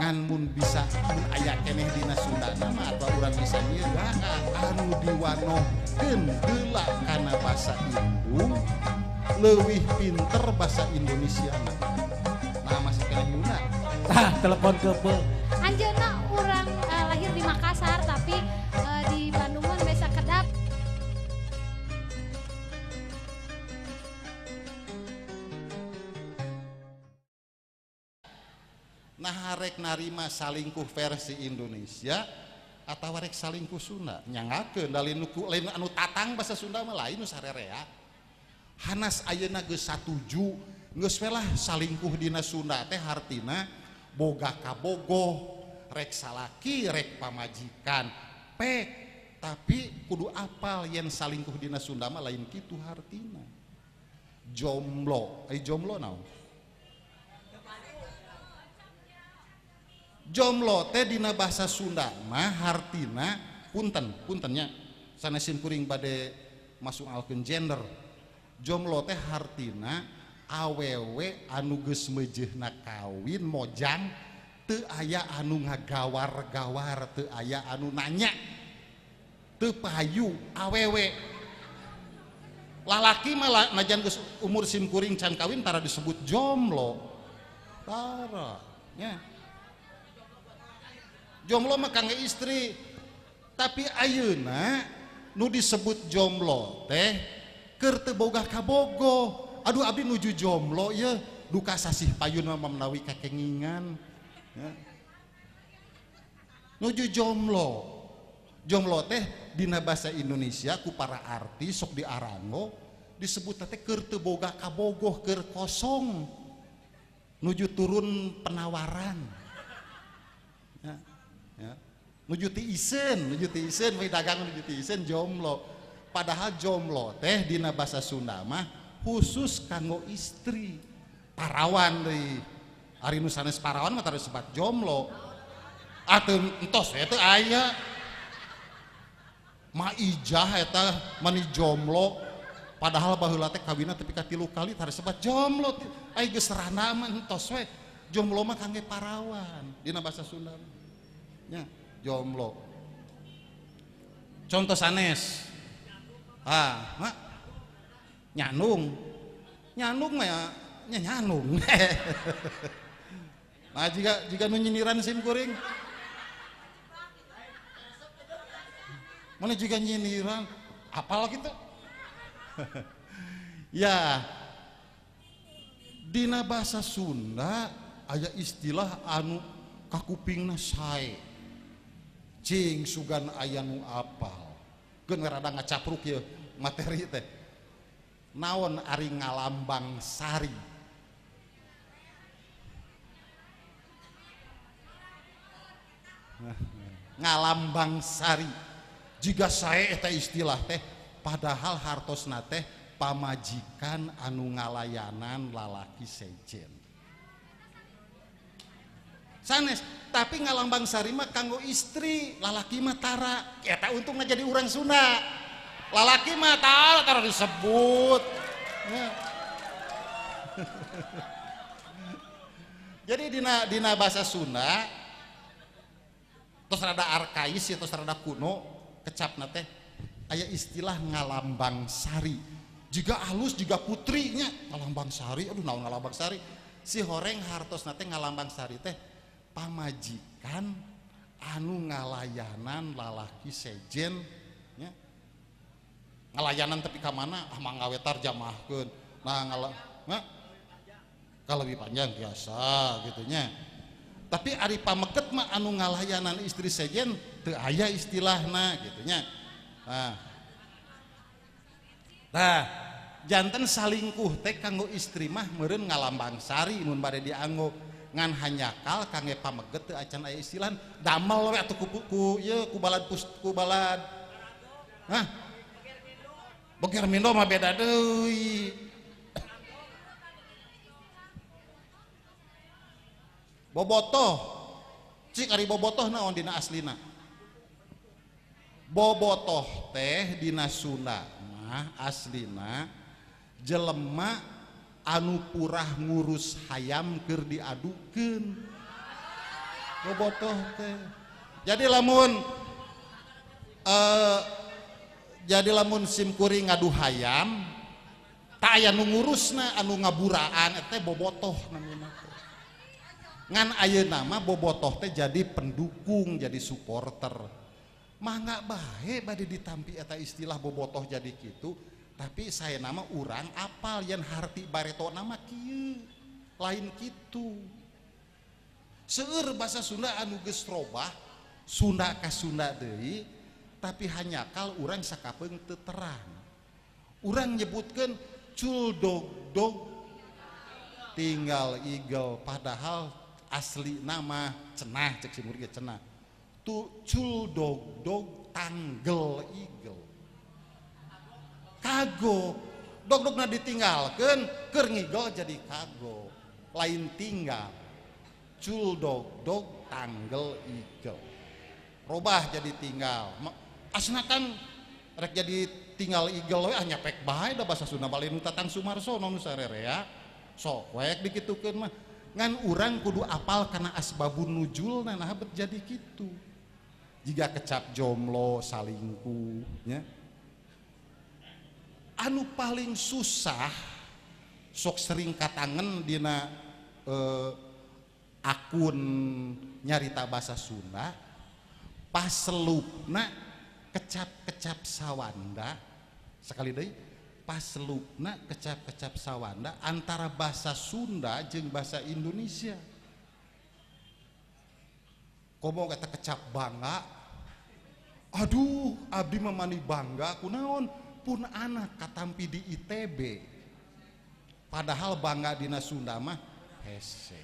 Ngan mun bisa mun aya keneh dina Sundana mah atau urang bisa nyieun anu diwanohkeun heula kana basa indung leuwih pinter basa Indonesiana. Nah masih keneh Yuna. Tah telepon kepe. Anjeunna urang lahir di Makassar tapi di Bandung mah biasa kedap. Nah rek narima salingkuh versi Indonesia atau rek salingkuh Sunda nyangakeun da lain anu tatang bahasa Sunda mah lain nu sarerea. Hanas ayeuna geus satuju geus we lah salingkuh dina Sunda teh hartina boga kabogoh rek salaki rek pamajikan pek tapi kudu apal yen salingkuh dina Sunda mah lain kitu hartina. Jomblo, ai jomblo naon? Jomblo teh dina bahasa Sunda mah hartina punten puntennya sanes kuring bade masuk alkeun gender. Jomblo teh hartina awewe anu geus meujeuhna kawin mojang teu aya anu ngagawar-gawar teu aya anu nanya teu payu awewe. Lalaki mah najan geus umur sim kuring can kawin tara disebut jomblo tara nya. Jomblo mah kangge istri, tapi ayeuna nu disebut jomblo teh keur teu boga kabogoh. Aduh abdi nuju jomblo ye, duka sasih payun mah menawi kakengingan. Ya. Nuju jomblo. Jomblo teh dina bahasa Indonesia ku para artis sok diarango disebut teh keur teu boga kabogoh, keur kosong. Nuju turun penawaran. Ya. Ya. Nuju ti isen we dagang nuju ti isen jomblo. Padahal jomblo teh dina bahasa Sunda mah khusus kanggo istri. Parawan deui. Ari nu sanes parawan mah tara disebat jomblo. Atuh entos we teu aya. Maijah eta mani jomblo padahal baheula teh kawinna tepi ka 3 kali tara disebat jomblo. Ai geus randa mah entos we. Jomblo mah kangge parawan dina bahasa Sunda. Ya, jomblo. Contoh sanes. Ah, mak. Nyanung. Nyanung mah ya nyanung. Nah, jika nu nyindiran sim kuring. Mana juga nyindiran, apal gitu. Ya. Dina bahasa Sunda aya istilah anu kakupingna sae. Cing sugan aya nu apal. Geun rada ngacapruk ieu materi teh. Naon ari ngalambang sari? Ngalambang sari. Jiga sae eta istilah teh padahal hartosna teh pamajikan anu ngalayanan lalaki sejen. Sanes, tapi ngalambang sari mah kanggo istri, lalaki mah tara. Eta untungna jadi urang Sunda. Lalaki mah tara disebut. Ya. Jadi dina bahasa Sunda tos rada arkais ya, tos rada kuno kecapna teh aya istilah ngalambang sari. Jiga alus jiga putrinya ngalambang sari, aduh naon ngalambang sari. Si horeng hartosna teh ngalambang sari teh pamajikan anu ngalayanan lalaki sejen nya. Ngalayanan tapi ka mana ah mangga we tarjamahkeun. Nah ngala kalau lebih panjang biasa gitu nya. Tapi ari pameket mah anu ngalayanan istri sejen teu aya istilahna gitu nya. Nah. Nah, janten salingkuh teh kanggo istri mah meureun ngalambang sari mun bade dianggo. Ngan hanyakal kangge pameget teu acan aya istilah damel we atuh ku ieu ku balad ku balad. Hah? Beger mindo mah beda deui. Bobotoh. Cik ari bobotoh naon dina aslina? Bobotoh teh dina Sunda mah aslina jelema anu purah ngurus hayam keur diadukeun. Bobotoh teh. Jadi lamun sim kuring ngadu hayam tak aya nu ngurusna anu ngaburaan eta bobotoh namina teh. Ngan ayeuna mah bobotoh teh jadi pendukung, jadi supporter. Mangga bae bade ditampi eta istilah bobotoh jadi kitu, tapi saya nama urang apal yen harti bareto nama kieu, lain kitu. Seueur bahasa Sunda anu geus robah, Sunda ka Sunda deui, tapi hanyakal urang sakapeung teu terang. Urang nyebutkeun cul dog dog tinggal igel, padahal asli nama cenah cek si murid cenah. Tu cul dog dog tanggel igel. Kagok, dog dogna ditinggalkeun keur ngigel jadi kagok, lain tinggal. Cul dog dog tanggel igel. Robah jadi tinggal. Asna kan rek jadi tinggal igel we ah nyapek bae da basa Sunda balik nu Tatang Sumarsono nu sarerea. Sok we dikitukeun mah. Ngan urang kudu apal kana asbabun nujulna nah bet jadi kitu. Jiga kecap jomblo salingkuh nya. Anu paling susah sok sering katangen dina akun nyarita bahasa Sunda paselupna kecap-kecap sawanda sekali deui paselupna kecap-kecap sawanda antara bahasa Sunda jeung bahasa Indonesia. Komo kata kecap bangga, aduh abdi mah mani bangga kunaon pun anak katampi di ITB, padahal bangga dina Sunda mah hese.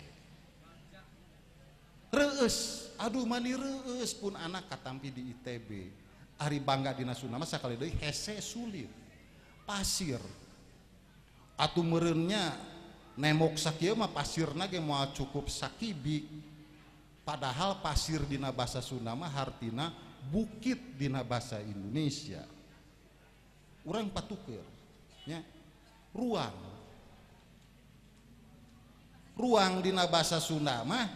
Reus, aduh mani reus pun anak katampi di ITB. Ari bangga dina Sunda mah sakali deui hese sulit. Pasir. Atuh meureunnya nemok sakieu mah pasirna ge moal cukup sakibik. Padahal pasir dina bahasa Sunda mah hartina bukit dina bahasa Indonesia. Urang patuker nya. Ruang. Ruang dina bahasa Sunda mah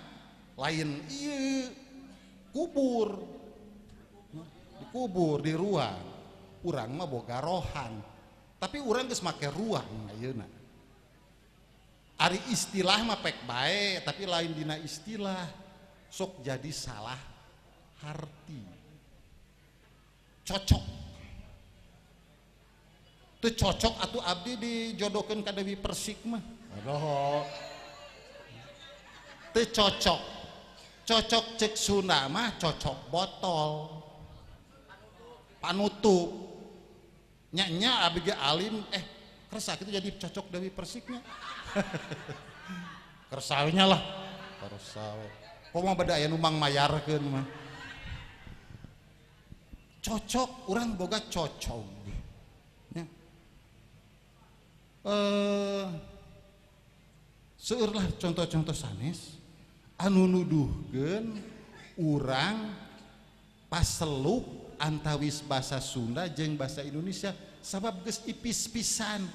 lain ieu kubur. Dikubur di ruang. Urang mah boga rohang. Tapi urang geus make ruang ayeuna. Ari istilah mah pek bae, tapi lain dina istilah sok jadi salah harti. Cocok. Teu cocok atuh abdi dijodohkeun ka Dewi Persik mah. Aduh. Teu cocok. Cocok cek Sunda mah cocok botol. Panutup. Nya-nya abdi ge alim kersa kitu jadi cocok Dewi Persiknya. Kersawenya lah. Kersawe. Komo beda aya nu mangmayarkeun mah. Cocok urang boga cocok. Nya. Seueur lah contoh-contoh sanes anu nuduhkeun urang paselup antawis bahasa Sunda jeung bahasa Indonesia sabab geus ipis pisan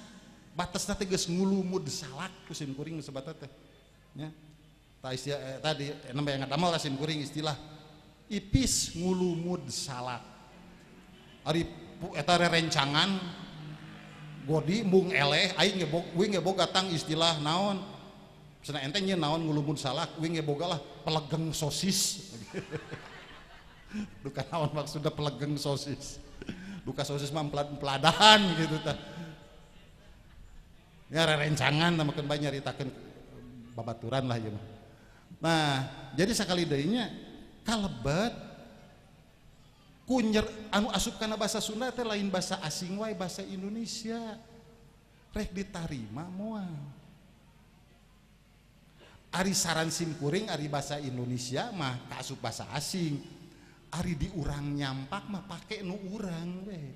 batasna teh geus ngulumud salak ku sim kuring sebatna teh nya. Tadi nembe ngadamel sim kuring istilah ipis ngulumud salak. Ari eta rerencangan godi mung eleh aing ge wing ge boga tang istilah naon cenah ente nyeun naon ngulumud salak wing ge boga lah pelegeng sosis. Duka naon maksudna pelegeng sosis, duka sosis mah peladahan gitu tah. Ya rerencangan tamakeun bae nyaritakeun babaturan lah ieu mah. Nah, jadi sakali deui nya kalebet kunyer anu asup kana bahasa Sunda teh lain bahasa asing wae bahasa Indonesia. Rek ditarima moal. Ari saran sim kuring ari bahasa Indonesia mah kaasup bahasa asing. Ari di urang nyampak mah pake nu urang we.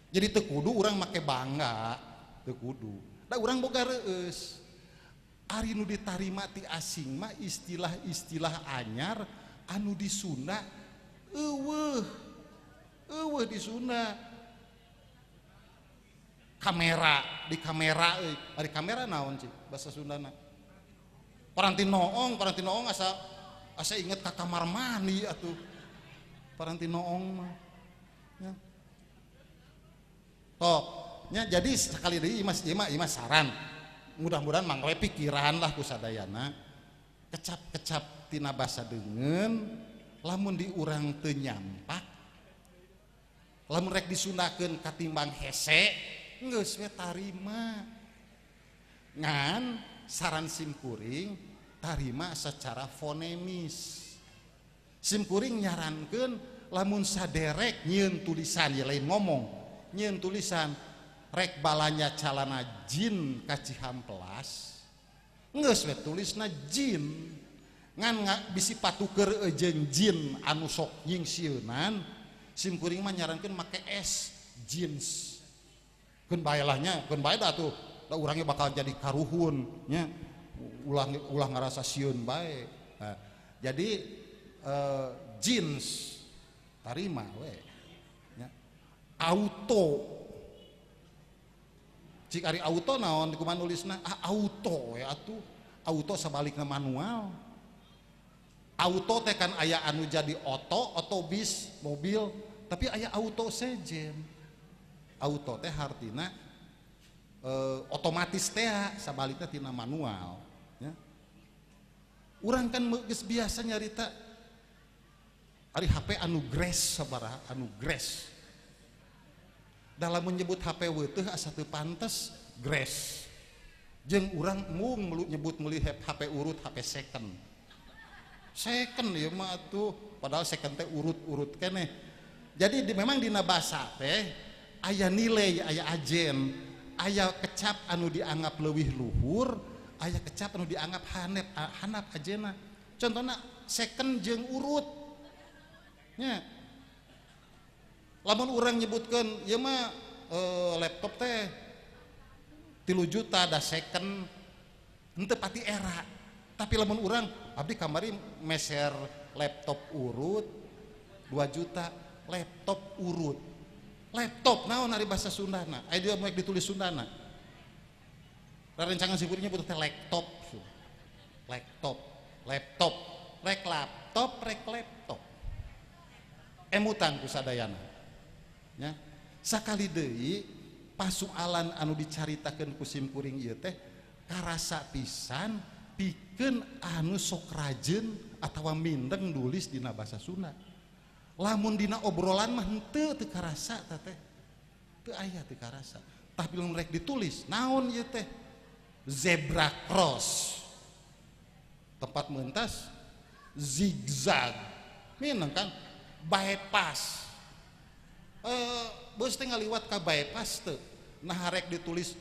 Jadi teu kudu urang make bangga, teu kudu. Da urang boga reueus. Ari nu ditarima ti asing mah istilah-istilah anyar anu di Sunda eueuh. Eueuh di Sunda. Kamera, di kamera euy. Ari kamera naon sih bahasa Sundana? Paranti noong asa Asa inget ka kamar mandi atuh. Paranti noong mah. Ya. Tok, nya jadi sekali deui ieu mah saran. Mudah-mudahan mangwe pikiran lah ku sadayana. Kecap-kecap tina basa deungeun lamun di urang teu nyampak. Lamun rek disundakeun katimbang hese, geus we tarima. Ngan saran simkuring tarima secara fonemis. Simkuring nyarankeun lamun saderek nyieun tulisan ya lain ngomong, nyieun tulisan rek balanya calana jin ka Cihampelas, geus we tulisna jin. Ngan bisi patuker jeung jin anu sok nyingsieunan, simkuring mah nyarankeun make s jeans. Keun bae lah nya, keun bae da atuh, da urangnya bakal jadi karuhun nya. Ulah ngarasa sieun bae. Nah, jadi jeans tarima we nya. Auto cik ari auto naon kumaha nulisna? Ah, auto we atuh. Auto sabalikna manual. Auto teh kan aya anu jadi oto, otobis, mobil, tapi aya auto sejen. Auto teh hartina otomatis teh sabalikna tina manual ya. Urang kan geus biasa nyarita ari HP anu grace sabaraha anu grace. Dalam menyebut HP weutuh asa teu pantes grace. Jeung urang mung nyebut meuli HP urut HP second. Second ya mah atuh, padahal second teh urut-urut keneh. Jadi memang dina basa teh aya nilai, aya ajen, aya kecap anu dianggap leuwih luhur, aya kecap anu dianggap hanap ajena. Contohna second jeung urut. Nya. Lamun urang nyebutkeun ieu mah laptop teh 3 juta da second henteu pati era. Tapi lamun urang abdi kamari meser laptop urut 2 juta, laptop urut. Laptop naon ari bahasa Sundana? Aya dia moek ditulis Sundana. Rerencangan simkuring nyebut teh laptop. Laptop, laptop, rek laptop, rek laptop. Emutan ku sadayana. Ya. Sakali deui pasualan anu dicaritakeun ku simkuring ieu teh karasa pisan pikeun anu sok rajeun atawa mindeng nulis dina basa Sunda. Lamun dina obrolan mah henteu teu karasa teh teh. Teu aya teu karasa. Tapi lamun rek ditulis naon ieu teh? Zebra cross. Tempat mentas zigzag. Mineng kan bypass. Bus teh ngaliwat ka bypass teu. Nah rek ditulis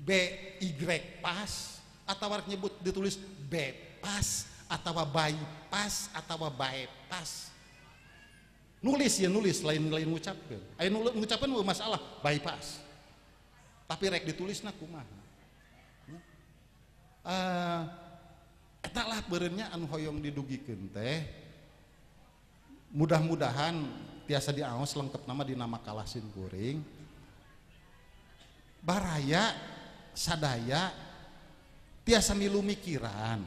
BY pas atawa rek nyebut ditulis B pas atawa bypass atawa bypass. Nulis ya nulis, lain-lain ngucapkeun. Aya ngucapkeun mah masalah bypass. Tapi rek ditulisna kumaha? Eta lah beureunnya anu hoyong didugikeun teh. Mudah-mudahan tiasa diaos lengkap nama dina makalah simkuring. Baraya sadaya tiasa milu mikiran.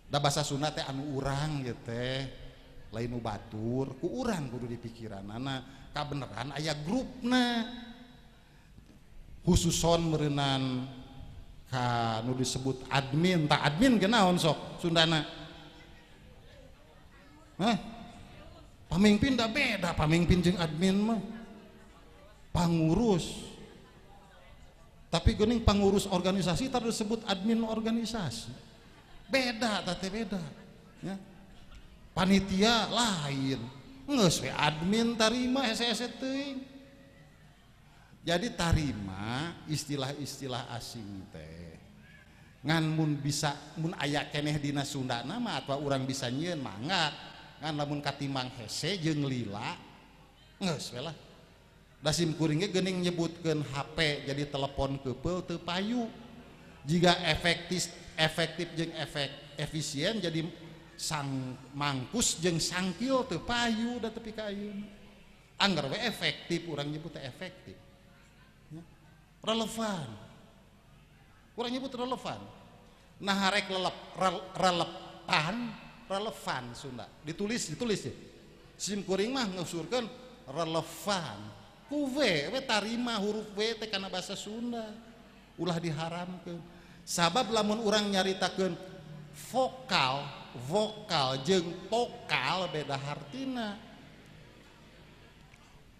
Da basa Sunda teh anu urang ieu teh. Lain nu batur, ku urang kudu dipikiranana kabeneran aya grupna. Khususon meureunan ka nu disebut admin, tak admin ge naon sok Sundana? Hah? Pamimpin da beda, pamimpin jeung admin mah. Pangurus. Tapi geuning pangurus organisasi tar disebut admin organisasi. Beda teh beda. Ya. Panitia lain, geus we admin tarima hese-hese teuing. Jadi tarima istilah-istilah asing teh. Ngan mun bisa mun aya keneh dina Sundana mah atawa urang bisa nyieun mangga. Ngan lamun katimbang hese jeung lila geus we lah. Da simkuring ge geuning nyebutkeun HP jadi telepon keupeul teu payu. Jiga efektif jeung efek efisien jadi sang mangkus jeung sangkil teu payu da tepi ka ayeuna. Angger we efektif urang nyebut teh efektif. Ya. Relevan. Urang nyebut relevan. Nah rek relepan Relevan Sunda. Ditulis ya. Sim kuring mah ngusurkeun relevan. Ku W we tarima huruf W teh kana bahasa Sunda. Ulah diharamkeun. Sabab lamun urang nyaritakeun vokal, vokal jeung pokal beda hartina.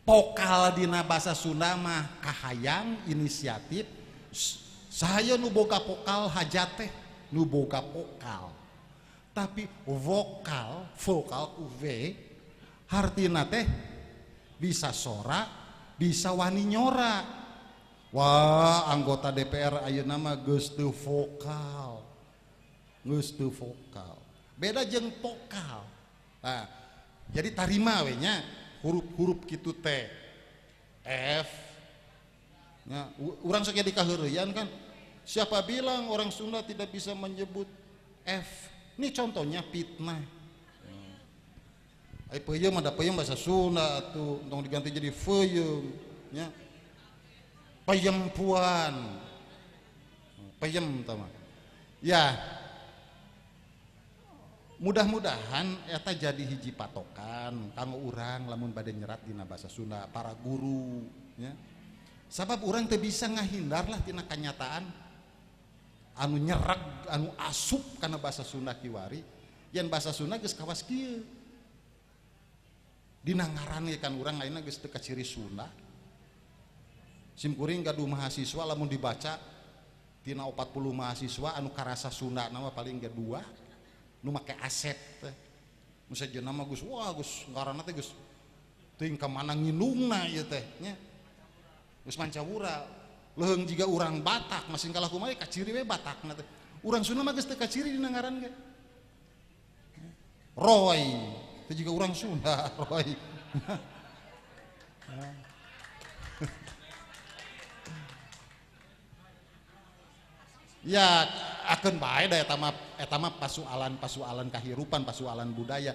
Pokal dina bahasa Sunda mah kahayang inisiatif. Saya nu boga pokal hajat teh nu boga pokal. Tapi vokal, vokal ku V hartina teh bisa sora, bisa wani nyora. Wah, anggota DPR ayeuna mah geus teu vokal. Geus teu vokal. Beda jeung pokal. Nah, jadi tarima we nya huruf-huruf kitu teh. F. Nya, urang sok jadi kaheureyan kan. Siapa bilang orang Sunda tidak bisa menyebut F? Ini contohnya fitnah. Ai peuyeum ada peuyeum bahasa Sunda atuh, tong diganti jadi feuyeum nya. Peyempuan. Peyem tah mah. Ya. Mudah-mudahan eta jadi hiji patokan kanggo urang lamun bade nyerat dina bahasa Sunda para guru nya. Sabab urang teu bisa ngahindar lah tina kanyataan anu nyereg anu asup kana bahasa Sunda kiwari yen bahasa Sunda geus kawas kieu. Dina ngaran ge kan urang ayeuna geus teu kaciri Sunda. Simkuring gaduh mahasiswa lamun dibaca tina 40 mahasiswa anu karasa Sunda nama paling ge 2 nu make aset teh. Nu sejenna mah geus wah geus ngaranna teh geus teuing ka mana nginungna ieu teh nya. Geus mancawura. Leuheung jiga urang Batak masing kalah kumaha kaciri we Batakna teh. Urang Sunda mah geus teu kaciri dina ngaran ge. Roy itu juga orang Sunda, Roy. Ya akeun bae da eta mah pasualan kahirupan, pasualan budaya.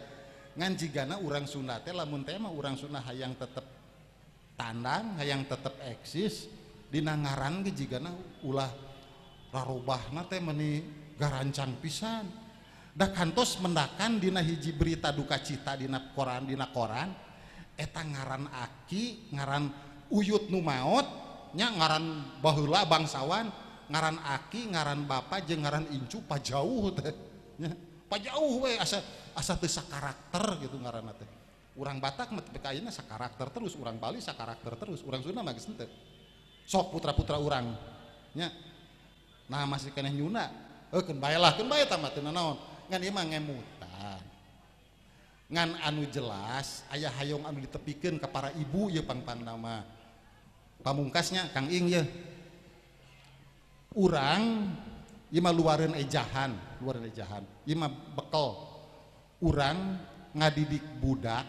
Ngan jigana urang Sunda teh lamun teh mah urang Sunda hayang tetep tandang, hayang tetep eksis dina ngaran ge jigana ulah rarobahna teh meuni garancang pisan. Da kantos mendakan dina hiji berita duka cita dina koran eta ngaran aki, ngaran uyut nu maot nya, ngaran baheula bangsawan, ngaran aki, ngaran bapa jeung ngaran incu pajauh teh nya. Pajauh we asa teu sakarakter gitu ngaranna teh. Urang Batak mah teu ayeuna sakarakter terus, urang Bali sakarakter terus, urang Sunda mah geus henteu. Sok putra-putra urang nya. Nah masih keneh nyunda, keun bae lah, keun bae tah mah teu nanaon. Ngan ieu mah ngemutan. Ngan anu jelas aya hayong anu ditepikeun ka para ibu ieu pangpangna mah. Pamungkasnya Kang Ing ye. Urang ieu mah luareun ejahan, Ieu mah bekel. Urang ngadidik budak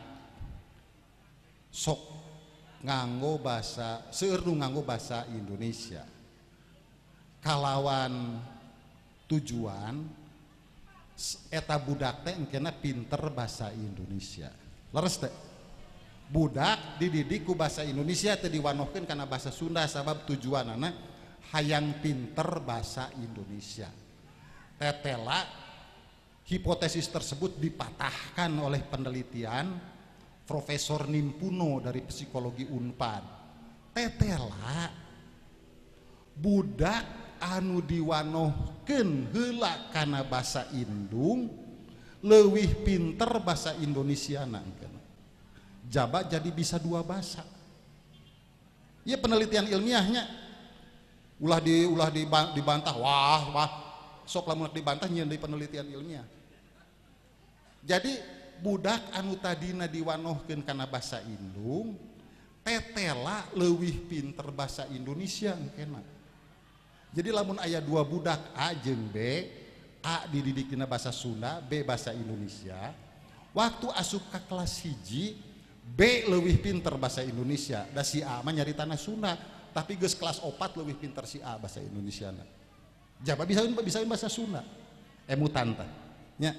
sok nganggo bahasa, seueur nu nganggo bahasa Indonesia. Kalawan tujuan eta budak teh engkena pinter bahasa Indonesia. Leres teh. Budak dididik ku bahasa Indonesia teh diwanohkeun kana bahasa Sunda sabab tujuanana hayang pinter bahasa Indonesia. Tetela hipotesis tersebut dipatahkan oleh penelitian Profesor Nimpuno dari Psikologi Unpad. Tetela budak anu diwanohkeun heula kana basa indung leuwih pinter bahasa Indonesia nangkeun. Jaba jadi bisa dua bahasa. Ieu penelitian ilmiahnya. Ulah dibantah, wah wah sok lamun dibantah nyieun deui penelitian ilmiah. Jadi budak anu tadina diwanohkeun kana basa indung tetela leuwih pinter bahasa Indonesia engkena. Jadi lamun aya dua budak A jeung B, A dididik dina bahasa Sunda, B bahasa Indonesia. Waktu asup ka kelas 1, B leuwih pinter bahasa Indonesia, da si A mah nyaritana Sunda, tapi geus kelas 4 leuwih pinter si A bahasa Indonesia. Jaba bisa bahasa Sunda. Emutan tah. Nya.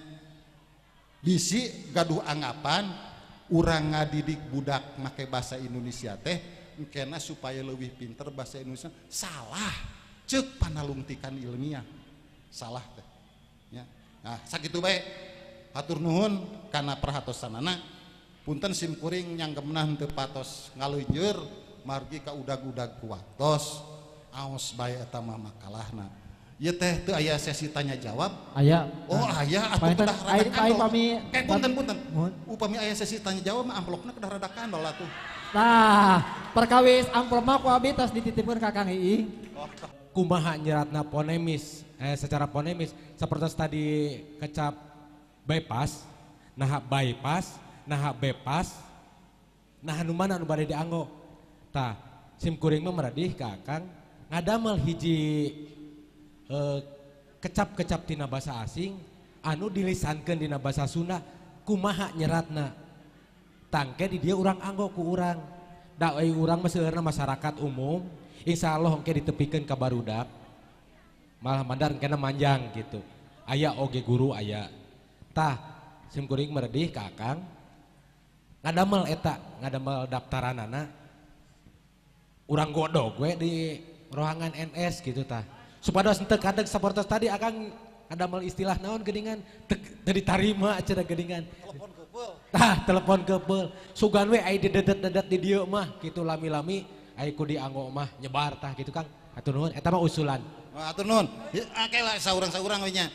Bisi gaduh anggapan urang ngadidik budak make bahasa Indonesia teh engkena supaya leuwih pinter bahasa Indonesia, salah. Cek panalungtikan ilmiah salah teh ya. Nah sakitu bae Hatur nuhun kana perhatosanana. Punten sim kuring nyanggemna henteu patos ngalunjur margi ka udag-udag ku waktos. Aos bae eta mah makalahna. Ieu teh teu aya sesi tanya jawab? Aya. Oh aya atuh kedah rada kandol. Kayak punten-punten. Upami aya sesi tanya jawab mah amplopna kedah rada kandol atuh. Tah, perkawis amplop mah ku abi tos dititipkeun ka Kang Iing. Kumaha nyeratna ponemis, secara ponemis seperti tadi kecap bypass, naha bypass, naha bebas, naha nu mana nu bade dianggo. Tah, sim kuring mah meradih ka Akang ngadamel hiji kecap-kecap tina bahasa asing anu dilisankeun dina bahasa Sunda kumaha nyeratna. Tangke di dia urang anggo ku urang. Da euy urang mah seueurna masyarakat umum, insyaallah engke ditepikeun ka barudak. Malah mandar engkena manjang gitu. Aya oge guru aya. Tah sim kuring meredih ka Akang ngadamel eta, ngadamel daftaranana. Urang godog we di ruangan NS gitu tah. Supados henteu kadeg sapertos tadi Akang ngadamel istilah naon geuningan teu ditarima cenah geuningan. Telepon kepeul. Tah telepon kepeul. Sugan we ai didedet-dedet di dieu mah kitu lami-lami ai ku dianggo mah nyebar tah gitu Kang. Hatur nuhun eta mah usulan. Hatur nuhun. Akeh lah saurang-saurang we nya.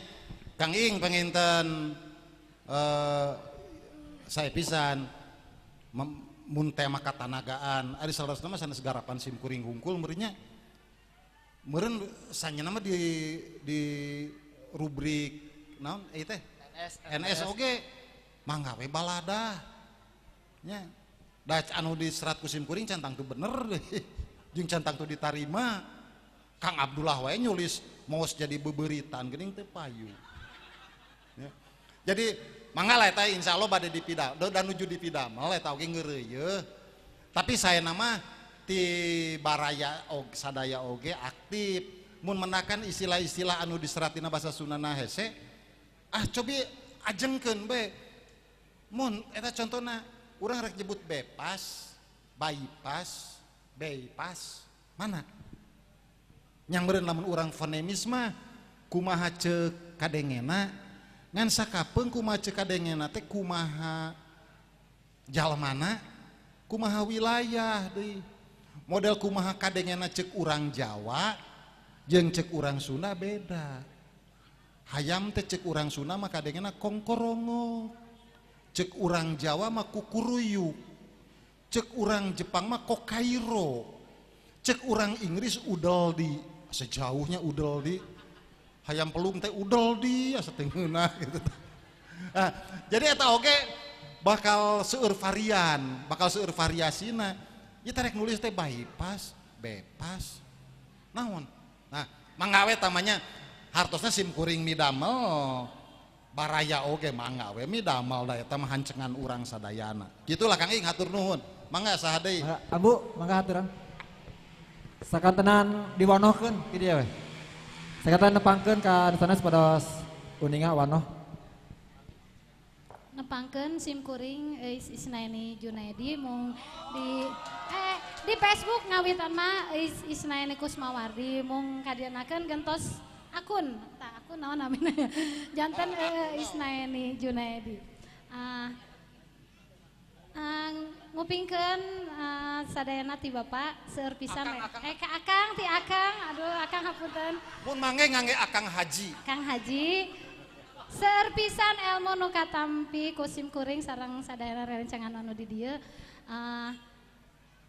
Kang Ing panginten sae pisan mun tema katanagaan ari saleresna mah sanes garapan sim kuring hungkul meureun nya. Meureun sanyana mah di rubrik naon ieu teh NS oge mangga we balada nya. Da anu diserat ku sim kuring can tangtu bener jeung can tangtu ditarima. Kang Abdullah wae nyulis maos jadi bebeuritan geuning teu payu. Ya. Jadi mangga lah eta insyaallah bade dipida dan nuju dipidamel eta oge ngeureuyeuh. Tapi saya nama ti baraya og sadaya oge aktif mun menakan istilah-istilah anu diserat dina bahasa Sundana hese ah cobi ajengkeun be. Mun eta contona urang rek nyebut bebas, bypass, bypass mana? Yang meureun lamun urang fonemis mah kumaha ceuk kadengena ngan sakapeung kumaha ceuk kadengena teh kumaha jalmana kumaha wilayah deui. Model kumaha kadengena ceuk urang Jawa jeung ceuk urang Sunda beda. Hayam teh ceuk urang Sunda mah kadengena kongkorongo, ceuk urang Jawa mah kukuruyuk, ceuk urang Jepang mah kokairo, ceuk urang Inggris udel di sejauhnya udel di hayam pelung teh udel di asa teu ngeunah gitu. Nah, jadi eta oge bakal seueur varian, bakal seueur variasina. Ieu teh rek nulis teh bypass, bebas. Naon? Nah, mangga we tamanya hartosna sim kuring midamel baraya oge mangga we midamel da eta mah hancengan urang sadayana. Gitulah Kang Ing hatur nuhun. Mangga saha deui? Ambu, mangga haturan. Sakantenan diwanohkeun ki dieu we. Sakantenan nepangkeun ka sanes pados uninga wanoh. Nepangkeun sim kuring Isnaeni Junaedi mung di Facebook ngawitan mah Isnaeni Kusmawardi mung kadieunakeun gentos akun tah akun naon namina janten Isnaeni Junaedi. Ngupingkeun sadayana ti Bapak seueur pisan ka Akang ti Akang aduh Akang hapunten mun mangge ngangge Akang Haji. Akang Haji seueur pisan elmu nu katampi ku sim kuring sareng sadayana rerencangan anu di dieu.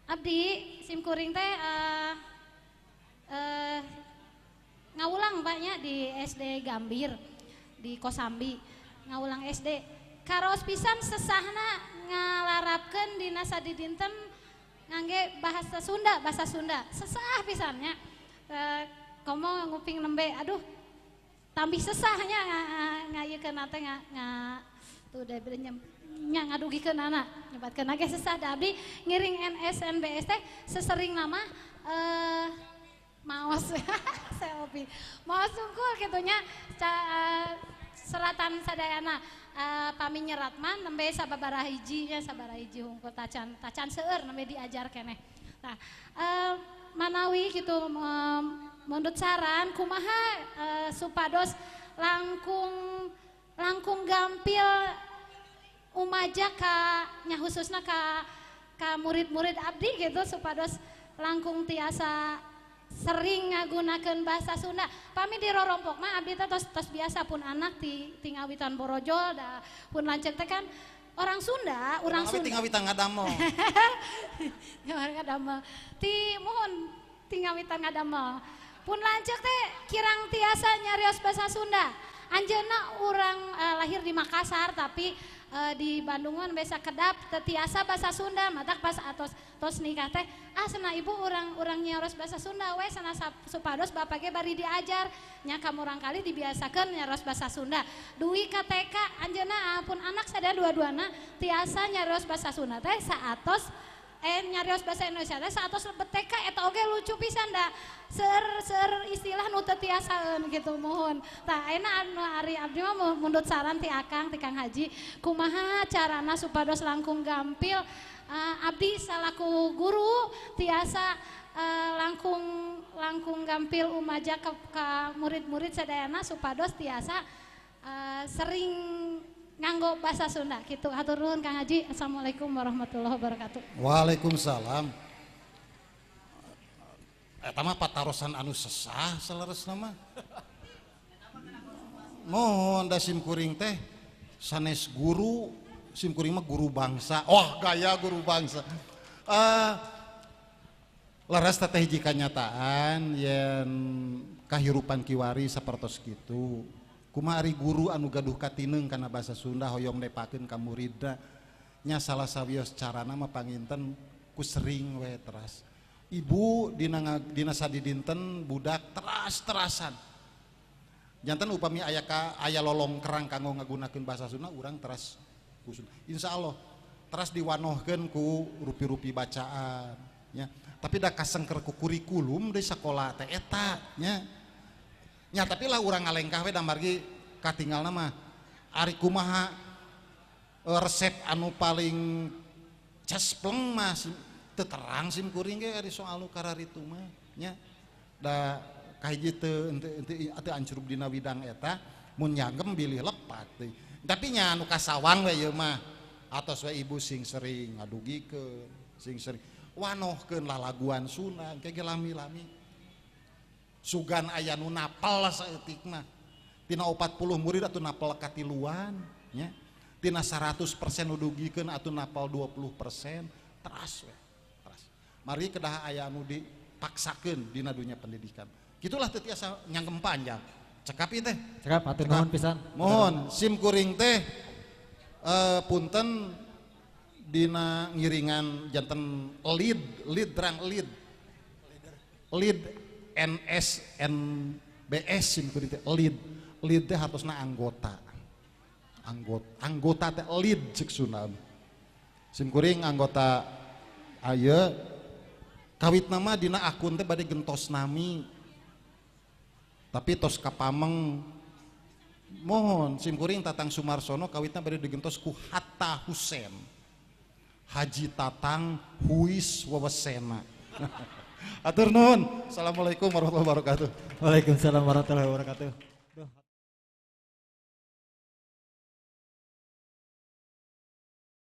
Abdi sim kuring teh ngawulang Pak nya di SD Gambir di Kosambi ngawulang SD karaos pisan sesahna ngalarapkeun dina sadidinten ngangge bahasa Sunda sesah pisannya komo nguping nembe aduh tambih sesahnya ngayekeun teh nga tuh da nya ngadugikeun anak nyebatkeun ge sesah da abdi ngiring NS NBS teh sesering nama maos selfie maos sungkul kitu nya seratan sadayana pami nyerat mah nembe sababaraha hiji nya sabaraha hiji hungkul tacan seueur nembe diajar keneh. Nah, manawi kitu mundut saran kumaha supados langkung langkung gampil umaja ka nya khususna ka murid-murid abdi gitu supados langkung tiasa sering ngagunakeun bahasa Sunda. Pami di rorompok mah abdi teh tos biasa pun anak ti ngawitan borojol da pun lanceuk teh kan orang Sunda, orang Sunda. Ti ngawitan ngadamel. Ngadamel. Ti mohon ti ngawitan ngadamel. Pun lanceuk teh kirang tiasa nyarios bahasa Sunda. Anjeunna urang lahir di Makassar tapi di Bandungan biasa kedap tetiasa bahasa Sunda matak pas atos tos nikah teh ah cenah ibu urang nyaros bahasa Sunda we cenah supados bapak ge bari diajar nya ka murangkali dibiasakeun nyaros bahasa Sunda duwi ka TK anjeunna pun anak sadaya dua-duana tiasa nyaros bahasa Sunda teh saatos nyarios bahasa Indonesia teh saatos lebet TK eta oge lucu pisan da seueur istilah nu teu tiasaeun gitu mohon. Tah ayeuna anu ari abdi mah mundut saran ti Akang ti Kang Haji kumaha carana supados langkung gampil abdi salaku guru tiasa langkung gampil umaja ka murid-murid sadayana supados tiasa sering nganggo bahasa Sunda gitu. Hatur nuhun Kang Haji. Assalamualaikum warahmatullahi wabarakatuh. Waalaikumsalam. Eta mah patarosan anu sesah saleresna mah. Mohon da sim kuring teh sanes guru, sim kuring mah guru bangsa. Oh, gaya guru bangsa. Leres teh hiji kanyataan yen kahirupan kiwari sapertos kitu. Kumaha ari guru anu gaduh katineung kana bahasa Sunda hoyong nepakeun ka muridna nya salah sawios carana mah panginten ku sering we teras. Ibu dina sadidinten budak teras-terasan. Janten upami aya ka aya lolongkerang kanggo ngagunakeun bahasa Sunda urang teras ku Sunda. Insyaallah teras diwanohkeun ku rupi-rupi bacaan nya. Tapi da kasengker ku kurikulum di sakola teh eta nya. Nya tapi lah urang ngalengkah we da margi katinggalna mah ari kumaha resep anu paling cespleng mah teu terang sim kuring ge ari soal nu kararitu mah nya da kahiji teu teu ancrub dina widang eta mun nyanggem bilih lepat deui. Tapi nya anu kasawang we ieu mah atos we ibu sing sering ngadugikeun sing sering wanohkeun lalaguan Sunda engke ge lami-lami sugan aya nu napel saeutik mah tina 40 murid atuh napel katiluan nya tina 100% nu dugikeun atuh napel 20% teras we teras mari kedah aya anu dipaksakeun dina dunya pendidikan gitulah teu tiasa nyangkem panjang cekap ieu teh cekap hatur nuhun pisan mohon sim kuring teh punten dina ngiringan janten lead terang lead NS NBS sim kuring teh lead teh hartosna anggota anggota teh lead cek Sunda sim kuring anggota aya kawit nama dina akun teh bade gentos nami tapi tos kapameng mohon sim kuring Tatang Sumarsono kawitna bade digentos ku Hatta Husen Haji Tatang Huis Wawesena. Atur nuhun. Assalamualaikum warahmatullahi wabarakatuh. Waalaikumsalam warahmatullahi wabarakatuh.